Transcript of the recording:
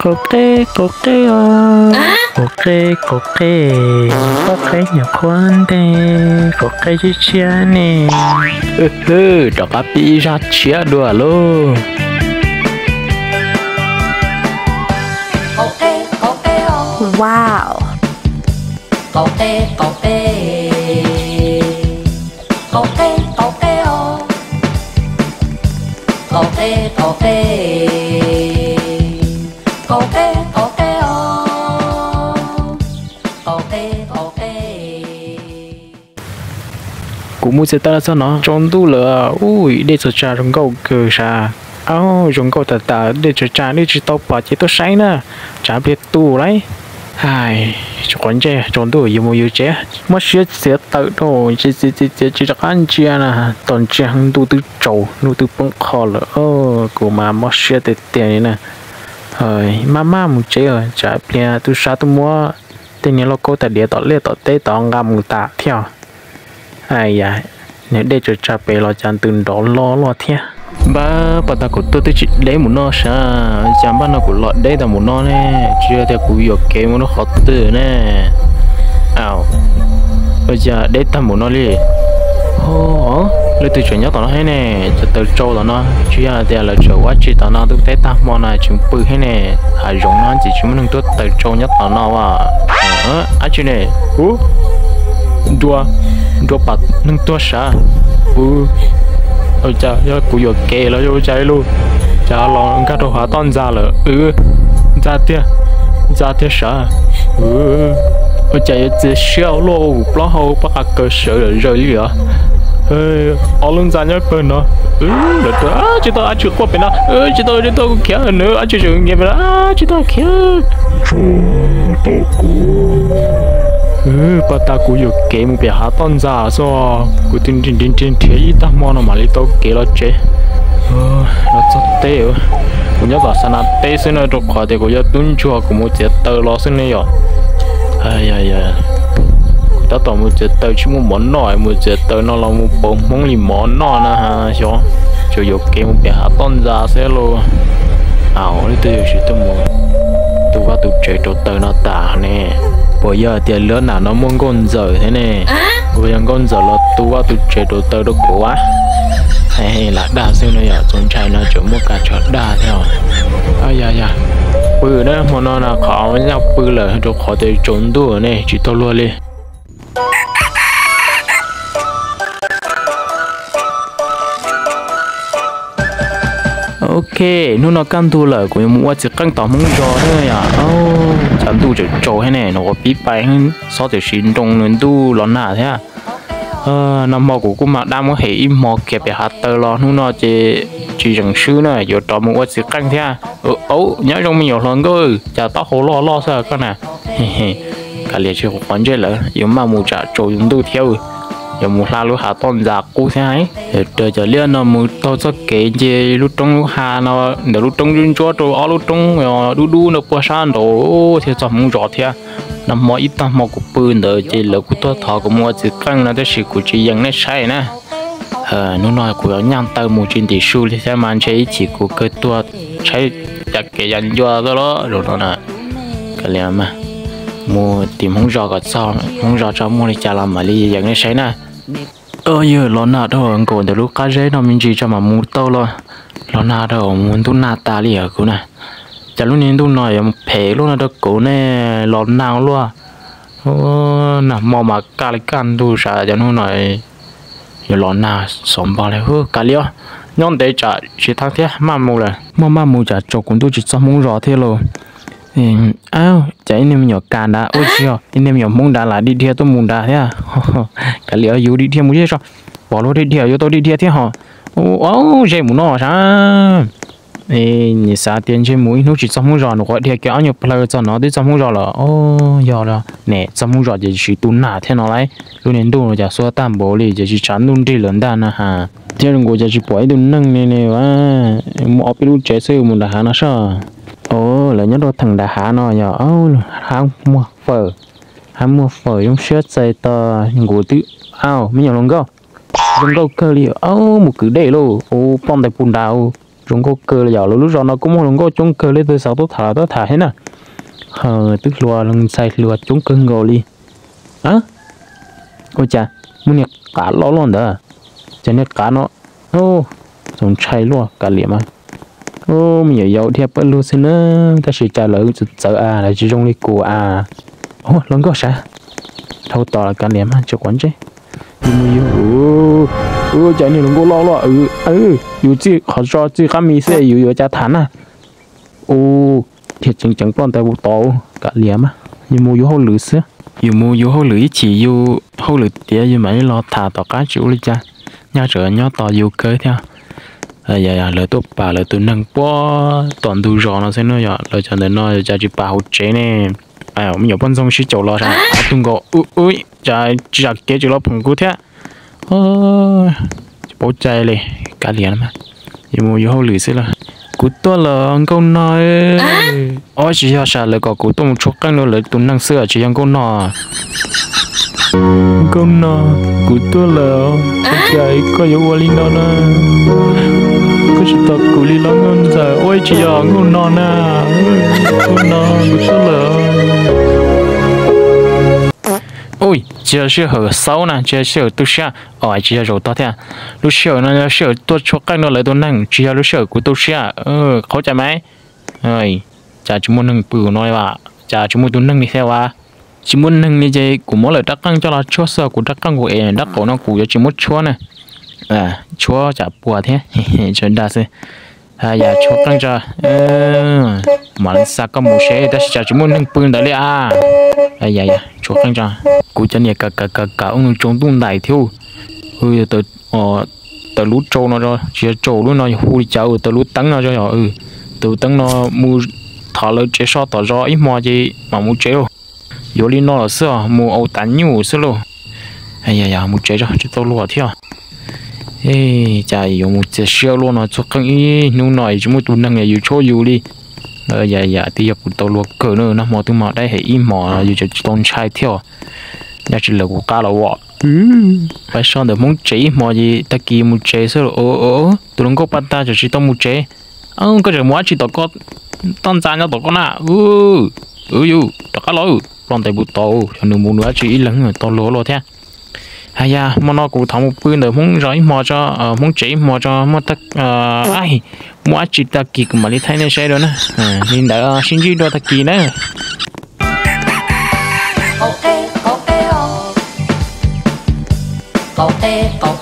Qaum qeb qaum qeb os, qaum qeb qaum qeb, qaum qeb nyuam qhuav ntej, qaum qeb tshiab tshiab ne. Rov qab pib ib zaj tshiab dua lauj. Wow. Kuv mus txiav taws los txog no tsaus ntuj lawm, ub, dej txhua tsa zoo nkauj kawg sav. Aub, zoo nkauj tas tas, dej txhua tsa nej tsis tau pom ces tuaj saib na, tsam pliag tu lauj. Hais, tsis quav ntsej, tsaus ntuj yuav mus yuav tsev, mob siab txiav taws rau, txiav txiav txiav tsis rov qab ntsia na, tos ntsia ntuj twb tsaus, ntuj twb poob qho lawm, kuv mas mob siab tiag tiag li na. Maj maj mus tsev, tsam pliag tub sab tuaj muab tej niag lauj kaub tais diav tom liaj tom teb tod nqa mus tas thiab. Ai ya, niag dej tsaws tsa pem los cas ntws nrov loj loj thiab. Npab, pas tas kuv tuaj twb tsis deb mus no sav, cas npaj no kuv los deb tag mus no ne, tsis yog tias kuv yuam kev mus lub qhov twg ne. Au, ua cas deb tag mus no li. Leej twg tseem nyob tom no thiab ne, cov taws tsau tom no, tsis yog tias lawv tseem ua tsi tom no, twb teb tag hmo no tseem pw thiab ne, hav zoov no ces tsis muaj neeg tuaj taws tsau nyob tom no as. Ab tsi ne, ub, nruas, nruas pas neeg tuag sav. Ub, ua cas yog kuv yuam kev los yog ua cas ib lub, cas los nkag rau hav toj ntxa lawm. Ntxa tiag, ntxa tiag sav. Ua cas yuav txias siab ua luaj ua kuv plaub hau pob qa kaws sawv lawm zaws li os. Ob lub ntxa nyob pawg no. Tsis tau, ab tsi quaj pem no, tsis tau, tsis tau, kuv khiav na, ab tsi tseem nyias pem no, ab tsis tau khiav. Pas tas kuv yuam kev mus pem hav toj ntxa xwb, kuv twb nrhiav nrhiav ib tag hmo no mam li tau kev los tsev. Los txog teb, kuv nyob tom xa na teb xwb no rau qhov tias kuv yog tub ntsuag kuv mus txiav taws los xwb ne yom. Kuv tab tom mus txiav taws tsis muaj mov noj, mus txiav taws no los mus pauv hmoob li mov noj na, xyov tseem yuam kev mus pem hav toj ntxa xwb lauj. Au, leej twg yuav tsis tuaj mus tu vaj tu tsev rau taws no tas ne? Puas yog tias lub nam no muaj nkauj ntxawm thiab ne? Puas yog nkauj ntxawm los tu vaj tu tsev rau taws rau kuv a? Lam dag xwb no yom, txaus ntshai no tseem muaj kav tsov dag thiab. Yog yog, pw na, hmo no na qhov nyaj pw lawm rau qhov tias tsaus ntuj ne tsis tau luag li. Ok, hnub no kaj ntug lawm kuv yuav mus ua txiv qeej tom Hmoob zos thiab yom. Cas ntuj tseem tsaus thiab ne, nws ua pib pais xob txawm siv nroo nws ntuj los nag thiab. Nag hmo kuv kuj mam dab muab hem ib hmo kiag pem hav taws los hnub no ces tsis zeem swb na, yuav rov mus ua txiv qeej thiab. Aub, nyob zoo me nyuam hluas nkauj, cas taub hau loj loj xwb koj na. Kav liam tsis quav ntsej lawm, yuav maj mus tsam tsaus ntuj thiab, yuav mus hla lub hav toj ntxas qub thiab. Raws cov liaj no mus taug txoj kev nce lub roob lub hav no, ntawm lub roob ntsuab ntsuab rau ob lub roob dub dub no puag sab nraud thiaj txog Hmoob zos thiab. Nag hmo ib tag hmo kuv pw ntawd ces lawv kuj tuaj thov kuv mus ua txiv qeej no tab sis kuv tsis yeem nej saib na. Hnub no kuv yuav nyaj taw mus tsis ntim su li thiab mas ntshe ib chim kuv kawg tuag tshaib cov kev yav ncua xwb los zaum no na. Kav liam mas, mus tim Hmoob zos kom txog Hmoob zos tso muaj li cas los mam li yeem nej saib na. Yog los nag dhau nkaus ntawm lub qab zeb no me ntsis tso mam mus tau los, los nag dhau mus ntuj nag tas li os kuv na. Cas lub niag ntuj no yuav mus phem luaj no rau kuv ne, los nag luaj. Nag hmo mas kaj li kaj ntug sav, cov hnub no yuav los nag xov npog li. Kav liam os, nyob ntev tsam tsis thab thiab maj mus lawm, maj maj mus tsam tsaus kuv ntuj tsis txog Hmoob zos thiab lauj. Cas ib niag me nyuam kas nrad, ua tsis yog ib niag me nyuam Hmoob nrad lam dim dhia tuaj mus nrad thiab. Kav liam os, yus dim dhia mus zej zog, pom luag dim dhia yuav tau dim dhia thiab ho. Ze mus no sav. Nws xav tias ntshe mus ib hnub tsis txog Hmoob zos nws qhuav dhia kiag ob nyuag plaws txog no twb txog Hmoob zos lawm. Yog ne, txog Hmoob zos ces tsis tu nag thiab no lauj. Lub niag ntuj no cas xuab tag npaum li ces tsis tshav ntuj nrig lawm ntag na has. Thiab zoo nkaus cas tsis pom ib tug neeg li ne. Muaj ob peb lub tsev xwb mus nram hav no soj. Lawv nyob rau theem nram hav no yog hab muag fawm, hab muag fawm zoo siab txais tos nkaus twb. Au, me nyuam hluas nkauj, zoo nkauj kawg li. Au, mus kwv dej lauj, ua poj ntais puv nrad. Zoo nkauj kawg li yom, lawv lub zos no kuj muaj hluas nkauj coob kawg li, tus xav tuaj tham tuaj tham thiab na. Twb hluas, ntxhais hluas coob kawg nkaus li. Ua cas muaj niag qav loj loj ntawd? Cas niag qav no txaus ntshai luaj, kav liam mas. Me nyuam yaus dhia pawg lug xwb na, tab sis cas lawv txawv txawv a, lawv tsis zoo li kuv a. Hluas nkauj sav, dhau tos kav liam mas tsis quav ntsej. Yus mus yus, cas niag hluas nkauj loj loj, yus txij qhov tso txij qab mis xwb yus yuav cas tham na. Ua, dhia ceev ceev ploj ntais puv tod, kav liam mas, yus mus yus hauj lwm xwb. Yus mus yus hauj lwm ib chim, yus hauj lwm tiav yus mam li los tham tom qab tsis ua li cas. Nyaj tseem nyob tos yus kawg thiab. Lawv tuaj pam lawv tus neeg puag tom ntug zos no xwb no yom, lawv cov ntawm no cas tsis pam hauv tsev ne. Me nyuam poj ntxoog sib caum los sab tus nkaus, cas tsis zam kev tsis los phoom kuv thiab. Tsis paub cai li, kav liam, yus mus yus hauj lwm xwb lawm. Kuv tuaj lawm nkauj no. Ob, tsis yog sas, lawv kom kuv tuaj mus tshuab qeej rau lawv tus neeg xwb, tsis yog nkauj no. Nkauj no, kuv tuaj lawm. Ua cas koj yuav ua li no na? Koj tsis tos kuv li los nkauj ntxawm. Ua, tsis yog nkauj no na. Nkauj no, kuv tuaj lawm. Ua, tsis yog sij hawm xaub na, tsis yog sij hawm tu siab. Os, tsis yog zaum tog thiab. Lub sij hawm no yog sij hawm tuaj tshuab qeej rau lawv tus neeg, tsis yog lub sij hawm kuv tu siab. Qhov cas mas, cas tsis muaj neeg pw no, cas tsis muaj tus neeg li thiab as? Tsis muaj neeg li ces kuv muab lawv rab qeej coj los tshuab xwb, kuv rab qeej kuv es dab qaum no kuv yuav tsis muab tshuab na. Tshuab cas puas thiab, tshuab dag xwb. Yam tshuab qeej tso, mam li xa koj mus seb, tab sis cas tsis muaj neeg pw ntawd li as. Tshuab qeej tso, kuv cov niam kav kav kav ub nws tsoo ntuj ntais thiab. Taws lub tsau no, tsis yog tsau lub no yog hu li cas, taws lub teeb no yog, taws lub teeb no mus thov lawv tsev so tom zos ib hmo ces mam mus tsev lauj. Yuav li no lawm xwb os, mus au tas nyuj xwb lauj. Mus tsev tso, tsis tau luag thiab. Cas yuav mus txias siab luaj no, tshuab qeej ib hnub no tsis muaj tus neeg yus tshuab yus li. Yam twb yog kuv tau luag kawg na, nag hmo twb mos dab hem ib hmos yus tseem tsis tau ntshai thiab. Nyaj tsis lawv kuv qab los as. Pab so ntawm Hmoob tsev ib hmo ces tag kis mus tsev xwb. Tus hluas nkauj paj tag tseem tsis tau mus tsev. Koj tseem mus dab tsi tom ko, toj ntxa nyob tom ko na? Yus rov qab los, ploj ntais puv tod, yog nws mus nws dab tsi ib leeg tau luag luaj thiab. Hais yam hmo no kuv thov mus pw ntawm Hmoob zos ib hmo tso, Hmoob tsev ib hmo tso, muaj, muaj dab tsi tag kis kuv mam li thaij nej saib dua na. Li ntawd sib ntsib dua tag kis na. Qaum qe qaum qe os, qaum qe qaum